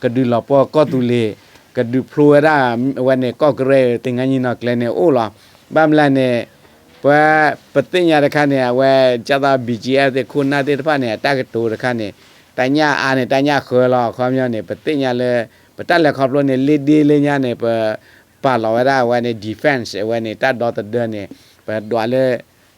ကဒုးလီၤပှီၢ်ကီၢ်သူလ့ၤ, ကဒုးဖျိဝဲဒၣ် အဝဲန့ၣ် ကီၢ်ကရ့ၣ် သ့ၣ်ငါညံနီၢ်ကျဲန့ၣ်အိၣ်လီၤ. ဘၣ်မနုၤလဲၣ်န့ၣ် ပ ပသ့ၣ်ညါတခါန့ၣ် အဝဲ ဒ်သိး ဘံၣ်ကၠံၣ်အဲၣ် သ့ၣ်ခိၣ်နၢ်သ့ၣ်တဖၣ်န့ၣ် အတၢ်ကတိၤတခါန့ၣ် တၢ်ညၣ်အါန့ၣ် တၢ်ညၣ်ဃၢလီၤ. ခီပညီန့ၣ် ပသ့ၣ်ညါလၢ ပတၢ်လဲၤခီဖျိန့ၣ် လ့ဒ့လၢညါန့ၣ် ပ ပာ်လီၤဝဲဒၣ်အဝဲန့ၣ် defense အဝဲန့ၣ် တၢ်ဒီသဒၢန့ၣ် ပဒွးလၢ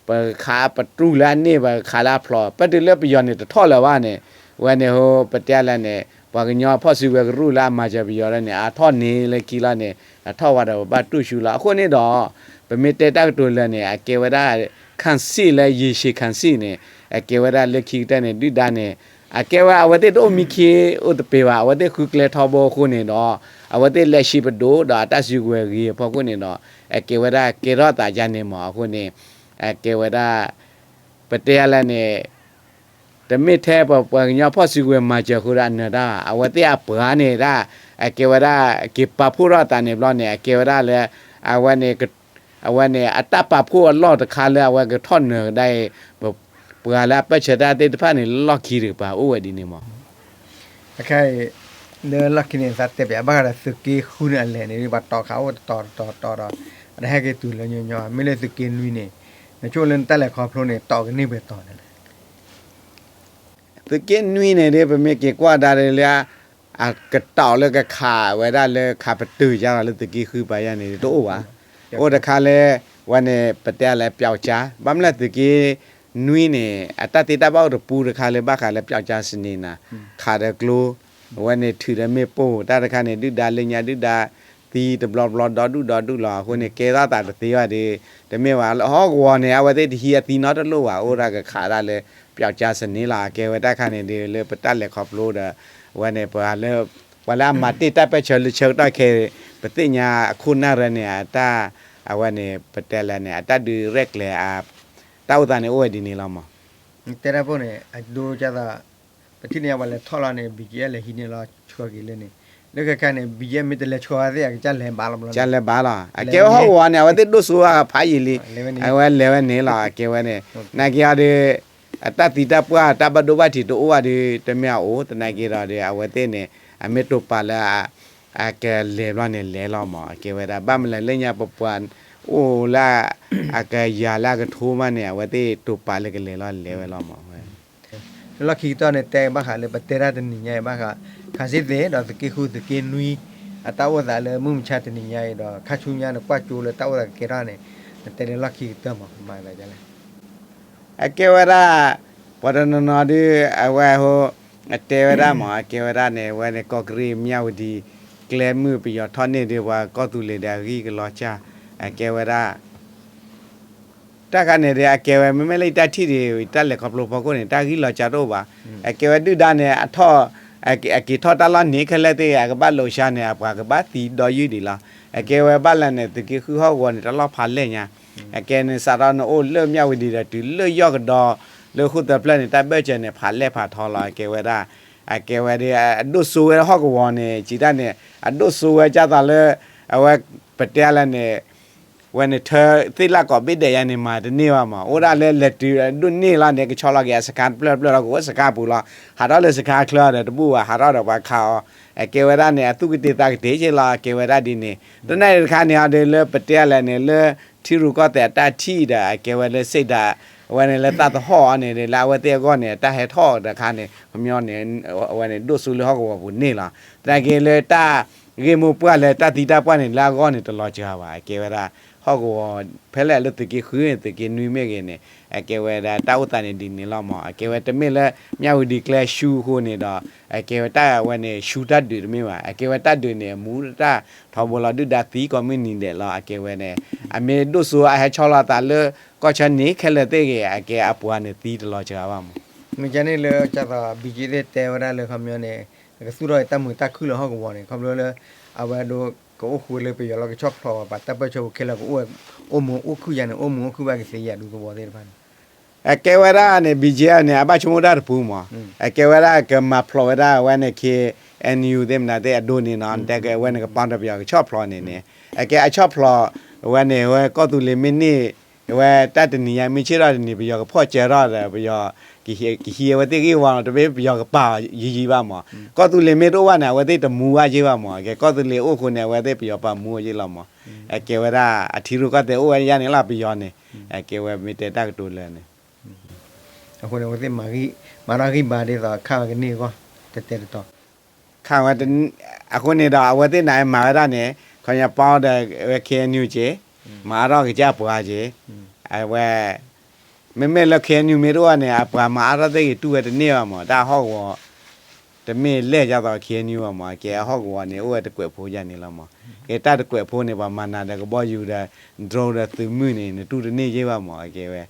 ပခးပတူၢ်လၢအန့ၢ် ပခးလၢအဖျိး ပတုၤလၢပယီၤန့ၣ်တထီၣ်လၢၤဘၣ်န့ၣ်, အဝဲန့ၣ်ဟိ ပတဲလၢန့ၣ် ပှၤကညီဖီၣ်စုကဝဲၤကရူၢ်လၢအမၤစၢၤပယီၤလၢန့ၣ် အထီၣ်န့ၢ်လၢခံလီၤန့ၣ် အထီၣ်ဝဲဒီးပဘၣ်တူၢ်ဆူလီၤ. အဃိန့ၣ်ဒီး ပမ့ၢ်တဲတၢ်ကတိၤလၢာ်န့ၣ် အကဲဝဲဒၣ် ခၣ်စံၣ်လၢ ရေရှည် ခၣ်စံၣ်န့ၣ် အကဲဝဲဒၣ်လၢခံကတၢၢ်န့ၣ် ဒုၣ်ဒါန့ၣ် အကဲဝဲအဝဲသ့ၣ်တအိၣ်မံခံအိၣ်တပ့ၤဘၣ် အဝဲသ့ၣ်ဃုကျဲထီဘိအဃိန့ၣ်ဒီး အဝဲသ့ၣ်လဲၤဆံးပဒိၣ်ဒီးအတၢ်စုကဝဲၤဂ့ၤအဖီခိၣ်န့ၣ်ဒီး အကဲဝဲဒၣ်ကဲထီၣ်သးယါန့ၣ်မး အဃိန့ၣ် အကဲဝဲဒၣ် ပတဲယၤလၢန့ၣ် တမ့ၢ်ထဲပပှၤကညီဖီၣ်စုကဝဲၤမၤစၢၤဃိဒီးအနၢၤတၢ်ဘၣ် အဝဲသ့ၣ်အပှၤန့ၣ်ဒၣ် အကဲဝဲဒၣ် က့ၤပာ်ဖှိၣ်ထီၣ်အသးန့ၣ်ဘျီန့ၣ် အကဲဝဲဒၣ်လၢ အဝဲန့ၣ် အဝဲန့ၣ် အတၢ်ပာ်ဖှိၣ်အလီၢ်တခါလၢအဝဲကထီၣ်နၢၤကဒါအံၤ ပှၤလၢအပၢၢ်ဆၢတၢ်သ့ၣ်တဖၣ်န့ၣ် လၢလီၢ်ခံတကပၤအိၣ်ဝဲဒ်န့ၣ်မး အခါအံၤ လၢလီၢ်ခံန့ၣ် သးတဲပၠးဘၣ်ဃးဒီးသုးက့ဃုန့ၣ်အလဲၤန့ၣ် ပှၤတီၢ်ခးအိၣ်တတီၤတတီၤတီၤဒီး အတဟဲက့ၤတုၤလၢညီညီ မ့ၢ်လၢသုးက့နွံန့ၣ် နဆိကမိၣ်လၢနတၢ်လဲၤခီဖျိန့ၣ် တီၢ်ကန့ၢ်ပှဲၤတီၤန့ၣ်လဲၣ် သုးက့နွံန့ၣ်ဒီး ပမ့ၢ်က့ၤကွၢ်ဒၣ်လၢ အကတီၢ်လၢကခးဝဲဒၣ်လၢခးပတုာ်ယါလီၤလၢသုးက့ဃုပာ်ယါန့ၣ် တအိၣ်ဘၣ်. အိၣ်တခါလၢ ဝဲန့ၣ် ပတဲလၢပျောက်ကျား ဘၣ်မနုၤသုးက့နွံန့ၣ် အတၢ်သ့တၢ်ဘၣ်အိၣ်တပူၤတခါလၢဘၣ်ဃးလၢပျောက်ကျားစနံးန့ၣ် ခးဒီးကျိ အဝဲန့ၣ်ထုးဒီးမ့ၣ်ပိၢ် တၢ်တခါန့ၣ် ဒုၣ်ဒါလၢညါဒုၣ်ဒါ သံတဘျီဘျီဒီဒူၣ်ဒီဒူၣ်လီၤ. အဃိန့ၣ် ကဲထီၣ်သးတသ့ဘၣ်ဒီး တမ့ၢ်ဘၣ်လၢဟီၣ်ကဝီၤန့ၣ် အဝဲသ့ၣ်တဟံးအသံနီတလိၣ်ဘၣ် အိၣ်ဒၣ်ကခးဒၣ်လၢ ပျောက်ကျားစနံးလီၤ. အကဲဝဲတၢ်ခါန့ၣ်ဒီး လၢပတၢ်လဲၤခီဖျိဒီး အဝဲန့ၣ် ပှၤလၢ ပှၤလၢအမၤတ့ၢ်တၢ်ပၢၢ်ဆၢလၢဆၢကတီၢ်ခဲအံၤ ပသ့ၣ်ညါအခိၣ်နၢ်ရၢန့ၣ် အတၢ် အဝဲန့ၣ် ပတဲလၢန့ၣ် အတၢ်ဒုးရဲၣ်ကျဲၤ တၢ်အိၣ်သးန့ၣ်အိၣ်ဝဲဒ်န့ၣ်လီၤမး. တဲတၢ်ဖိန့ၣ် အဒိကသိး ပထံၣ်န့ၢ်ယါပှၤလဲၤထီၣ်လီၤန့ၣ် ဘံၣ်ကၠံၣ်အဲၣ် လဲၤဟံးန့ၢ်လီၤဆှၢက့ၤလၢန့ၣ် လၢခဲခါန့ၣ် ဘံၣ်ကၠံၣ်အဲၣ် မ့ၢ်တလဲၤဆှၢဝဲသ့ၣ် အကစၢ်လဲၤဘၣ်လီၤဘျီန့ၣ် ကစၢ်လဲၤဘၣ်လီၤ. အကဲဝဲဟီၣ်ကဝီၤန့ၣ် အဝဲသ့ၣ်ဒိၣ်စိဝဲဖးယံာ်လံ အဝဲလဲၤဝဲန့ၣ်လီၤ. အကဲဝဲန့ၣ် နာ်က့အီၤဒီး အတၢ်သံတၢ်ပှၢ်တၢ်ဘၣ်ဒိဘၣ်ထံးတအိၣ်ဘၣ်ဒီး တမ့ၢ်အအိၣ် သနာ်က့ဒီးဒီး အဝဲသ့ၣ်န့ၣ် အမ့ၢ်တိာ်ပာ်လၢ အကလဲၤဘျီန့ၣ်လဲၤလီၤမး. အကဲဝဲဒၣ် ဘၣ်မနုၤလၢညါပပှၤအိၣ်လၢ အကယၤလၢအကထိမးန့ၣ် အဝဲသ့ၣ်တိာ်ပာ်လၢကလဲၤလီၤလဲၤဝဲလီၤမး. လၢလီၢ်ခံကတၢၢ်န့ၣ် တဲဘၣ်ဃးလၢပတဲတၢ်တနံၤညါအံၤ ဘၣ်ဃး ခးစ့ၣ်သ့ၣ် ဒီးသုးက့ဃုသုးက့နွံ အတၢ်အိၣ်သးလၢမုၢ်မဆါတနံၤညါအံၤဒီး ခါဆူညါနကွၢ်ကၠိလၢတၢ်အိၣ်သးကကဲထီၣ်န့ၣ် နတဲလၢလီၢ်ခံကတၢၢ်မး မၤသးဒ်လဲၣ်. အကဲဝဲဒၣ် ပှၤတနီၤနီၤဒုး အဝဲဟိ အတဲဝဲဒၣ်မး အကဲဝဲဒၣ်န့ၣ် ဝဲန့ၣ် ကီၢ်ကရ့ၣ် မၠၣ်ဝတံၤ ကျဲမုၢ်ပယီၤထီၣ်န့ၢ်ဒီး ပှၤကီၢ်သူလ့ၤဒီးအဂံၢ်ကလီၤစၢ် အကဲဝဲဒၣ် တၢ်ခါန့ၣ်ဒီး အကဲဝဲ မ့မ့ၢ်လၢယတၢ်ထံၣ်ဒီး တၢ်လဲၤခီဖျိဖီခိၣ်န့ၣ် တၢ်ဂံၢ်လီၤစၢ်တအိၣ်ဘၣ်. အကဲဝဲဒုၣ်ဒါန့ၣ် အထီၣ် အက့ၤထီၣ်တၢ်လီၢ်န့ၣ်ခဲလၢာ်သ့ၣ် အကဘၣ်လိာ်စှၤန့ၣ် အပှၤကဘၣ်သံဒီးယုၢ်ဒံးလီၤ. အကဲဝဲဘၣ်လဲၣ်န့ၣ် သုးက့ဃုဟီၣ်ကဝီၤန့ၣ် တၢ်လီၢ်ဖးလဲၢ်ညါ အကဲန့ၣ် စးထီၣ်နအိၣ်လၢမၠၣ်ဝတံၤဒီးတုၤလၢယီၢ်ကဒီး လၢဃိၣ်သၢဖျၢၣ်န့ၣ် တၢ်ဘၢၣ်စၢၤန့ၣ် ဖးလဲၢ်ဖးထီလီၤ. အကဲဝဲဒၣ် အကဲဝဲဒၣ် အဒိၣ်စိဝဲဟီၣ်ကဝီၤန့ၣ် စံးတၢ်န့ၣ် အဒိၣ်စိဝဲဒ်သိးလၢ အဝဲ ပတဲလဲၣ်န့ၣ် ဝဲန့ၣ်ထၢသ့ၣ်လၢကိးဘ့ၣ်ဒဲးယါန့ၣ် မၤတန့ၢ်ဘၣ်မး အိၣ်ဒၣ်လၢလဲၤတုၤဒိၣ်န့ၢ်လီၤန့ၣ် ကဆီလီၤက့ၤအစခါတဖျၢၣ်တဖျၢၣ်လီၤ ကအိၣ်စခါပူၤလီၤ ဟးထီၣ်လၢစခါချၢဒီးတဘူၣ်ဘၣ် ဟးထီၣ်ဒီးပှၤခးအီၤ အကဲဝဲဒၣ်န့ၣ် အသူၣ်ကတ့ၤသးကတ့ၤက့လီၤ အကဲဝဲဒၣ်ဒ်န့ၣ် တနံၤတခါန့ၣ်အီၤဒီး လၢပတဲလဲၣ်န့ၣ် လၢထံရူၢ်ကီၢ်သဲးအတၢ်ထံၣ်ဒီး အကဲဝဲလၢစ့ၢ်ဒၣ် အဝဲန့ၣ်လၢသးသဟီၣ်အီၤန့ၣ် လၢအဝဲသ့ၣ်အဂီၢ်န့ၣ် တၢ်ဟဲထီၣ်တခါန့ၣ် ခီပညီန့ၣ် အဝဲန့ၣ် ဒိၣ်စိလၢဟီၣ်ကဝီၤပူၤန့ၣ်လီၤ. သနာ်က့လၢတၢ်ဂ့ၢ်မိၢ်ပှၢ်လၢတၢ်သံတၢ်ပှၢ်န့ၣ် လၢအဂီၢ်န့ၣ် တလီၤစှၤဘၣ် အကဲဝဲဒၣ် ဟီၣ်ကဝီၤ ဖဲလဲၣ်လၢသုးက့ဃု သုးက့နွံမ့ၢ်ဂ့ၤန့ၣ် အကဲဝဲဒၣ်တၢ်အိၣ်သးန့ၣ်ဒ်န့ၣ်လီၤမး အကဲဝဲတမ့ၢ်လၢ မၠၣ်ဝတံၤကျဲဆူအဃိန့ၣ်ဒီး အကဲဝဲတၢ်ဝဲန့ၣ် ဆူတၢ်ဒုးတမ့ၢ်ဘၣ် အကဲဝဲတၢ်ဒုးန့ၣ် အမူတၢ်ထီဘိလီၤ ဒုၣ်ဒါသံကိးမုၢ်နံၤဒဲးလီၤ အကဲဝဲန့ၣ် အမ့ၢ်ဒိၣ်စိအဟဲဆီလီၤသးလၢ ကီၢ်ဆၢန့ၣ်ခဲလၢာ်သ့ၣ်ဂ့ၤ အကဲအပှၤန့ၣ်သံတလီၤစှၤဘၣ်မး မ့ၢ်ကန့ၣ်လၢ ကသိး ဘံၣ်ကၠံၣ်သ့ၣ်တဲဝဲဒၣ်လၢခီပညီန့ၣ် ကသူၣ်ထီၣ်တၢ်မုာ်တၢ်ခုၣ်လၢဟီၣ်ကဝီၤန့ၣ် ခီဖျိလၢ အဝဲဒၣ်ကအိၣ်ဃုာ်လၢပယီၤလီၤ ကဆီၣ်ဖျိးပှၤတၢ်ပၢၢ်ဆၢဖိခဲလၢာ်ကအိၣ် အိၣ်မူအိၣ်ခုၣ်ယါန့ၣ် အိၣ်မူအိၣ်ခုၣ်ဘၣ်ကသ့ယၤဒူသဝီသ့ၣ်တဖၣ်န့ၣ် အကဲဝဲဒၣ်န့ၣ် ဘံၣ်ကၠ့အန့ၣ် အဘၣ်ဆိကမိၣ်တၢ်တပူၤမး, အကဲဝဲဒၣ်ကမၤဖျိးဝဲဒၣ်အဝဲန့ၣ် ခ့ၣ်အဲၣ်ယူၣ်သ့ၣ်မနုၤသ့ၣ်အဒိန့ၣ်နီၤ တဲကဲဝဲန့ၣ်ကပီၤဒီးပယီၤကဆီၣ်ဖျိးန့ၣ်န့ၣ် အကဲအဆီၣ်ဖျိး အဝဲန့ၣ် အဝဲကီၢ်သူလ့ၤမ့ၢ်န့ၢ် အဝဲတၢ်တနံၤညါမ့ၢ်ဆ့ၣ်ထီၣ်တနံၤ ပယီၤကဖီၣ်စၢၤထီၣ်ဒီး ပယီၤ ကဟံးအဝဲသ့ၣ်ဂ့ၢ်ဝီလီၤ တမ့ၢ်ပယီၤကပာ်အီၤယံာ်ယံာ်ဘၣ်မး, ကီၢ်သူလ့ၤမ့ၢ်တအိၣ်ဘၣ်န့ၣ် အဝဲသ့ၣ်တမူဘၣ်ယ့ၢ်ဘၣ်မး, အကဲကီၢ်သူလ့ၤအိၣ်ဃိန့ၣ် အဝဲသ့ၣ်ပယီၤပာ်မူအီၤယ့ၢ်လီၤမး, အကဲဝဲဒၣ်အထံရူၢ်ကီၢ်သဲးအိၣ်ဝဲဒၣ်ယါန့ၣ်လီၤ ပယီၤန့ၣ်, အကဲဝဲမ့ၢ်တဲတၢ်ကတိၤလၢာ်န့ၣ် အဃိန့ၣ် အဝဲသ့ၣ်မၤထီၣ်ဂံၢ်ဘါဒ်သိးခးဝဲကန့ၢ်အဂီၢ် တတဲတတီၤ ခးဝဲ အဃိန့ၣ်ဒီး အဝဲသ့ၣ်န့ၣ်မၤဝဲဒၣ်န့ၣ် ခီညီပီဒီးဝဲ ခ့ၣ်အဲၣ်ယူၣ်က့ၤ မၤအါထီၣ်ကစၢ်ပှၤက့ၤ, အဝဲ မ့မ့ၢ်လၢ ခ့ၣ်အဲၣ်ယူၣ် မ့ၢ်တအိၣ်ဘၣ်န့ၣ် အပှၤမၤအါထီၣ်သ့ၣ်ဂ့ၤတူၢ်ဝဲတန့ၢ်ဘၣ်မး တၢ်ဟီၣ်ကဝီၤ တမ့ၢ်လဲၢ်ဒ်သိး ခ့ၣ်အဲၣ်ယူၣ် ဘၣ်မး အကဲအဟီၣ်ကဝီၤန့ၣ် အိၣ်ဝဲတကွဲးဖိယါန့ၣ်လီၤမး, ကဲတၢ်တကွဲးဖိန့ၣ် ပှၤမၤနၤဒီးကဘီယူၤဒီး drone ဒီးသုးမုၢ်န့ၣ် နတူၢ်တန့ၢ်ယ့ၢ်ဘၣ်မး အကဲဝဲ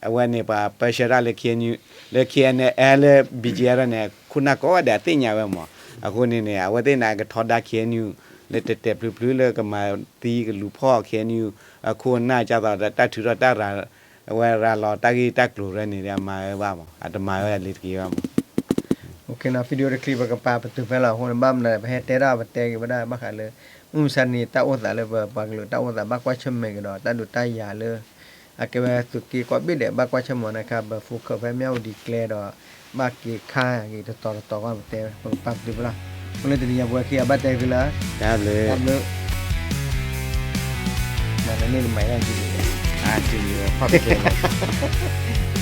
အဝဲန့ၣ်ပှၤပၢဆှၢတၢ်လၢ ခ့ၣ်အဲၣ်ယူၣ် လၢ ခ့ၣ်အဲၣ်ယူၣ် လၢ ဘံၣ်ကၠ့အန့ၣ် ခိၣ်နၢ်ကိးဂၤဒဲးအသ့ၣ်ညါဝဲမး, အဃိန့ၣ်န့ၣ် အဝဲသ့ၣ်န့ၣ် ကထီဒါ ခ့ၣ်အဲၣ်ယူၣ် လၢတဲာ်တဲာ်ဖျုးဖျုးလၢကမၤသံကလူၤဖီၣ် ခ့ၣ်အဲၣ်ယူၣ် အခိၣ်အနၢ် ဒ်သိးဒီးတၢ်ထုးထီၣ်တၢ်ရၤ အဝဲရၤလီၤတၢ်ဂ့ၢ်တၢ်ကျိၤရၢန့ၣ် အမၤဝဲဘၣ်မး အတမၤဝဲလၢၤတက့ၢ်ဘၣ်မး video တချံး ပကပာ်ပတုာ်ဖဲလီၤအဃိန့ၣ် ဘၣ်မနုၤပဟဲတဲဒၣ်ပတဲက့ၤဝဲဒၣ်ဘၣ်ဃးလၢ မုၢ်မဆါတနံၤတၢ်အိၣ်သးလၢပပှၤကလုာ်တၢ်အိၣ်သးဘၣ်ကွၢ်ဆၢၣ်မဲာ်ကဒီး တၢ်ဒုးတၢ်ယၤလၢ အကဲဝဲသုးက့ကိးဘ့ၣ်ဒဲး ဘၣ်ကွၢ်ဆၢၣ်မဲာ်န့ၣ်ခါ ပ focus ဖဲမၠၣ်ဝတံၤကျဲဒီး ဘၣ်က့ၤခါက့ၤတတီၤတတီၤကီၢ်ပတဲ ပကပာ်ပတုာ်ဖဲလီၤ အဃိလၢတနံၤညါပဝဲခံဂၤဘၣ်တဲသုလၢ တၢ်ဘျုး တၢ်ဘျုး မၤတန့ၢ်တမၤအံၤဒ်န့ၣ် အါ တမံၤဖီၣ်တကဲလီၤ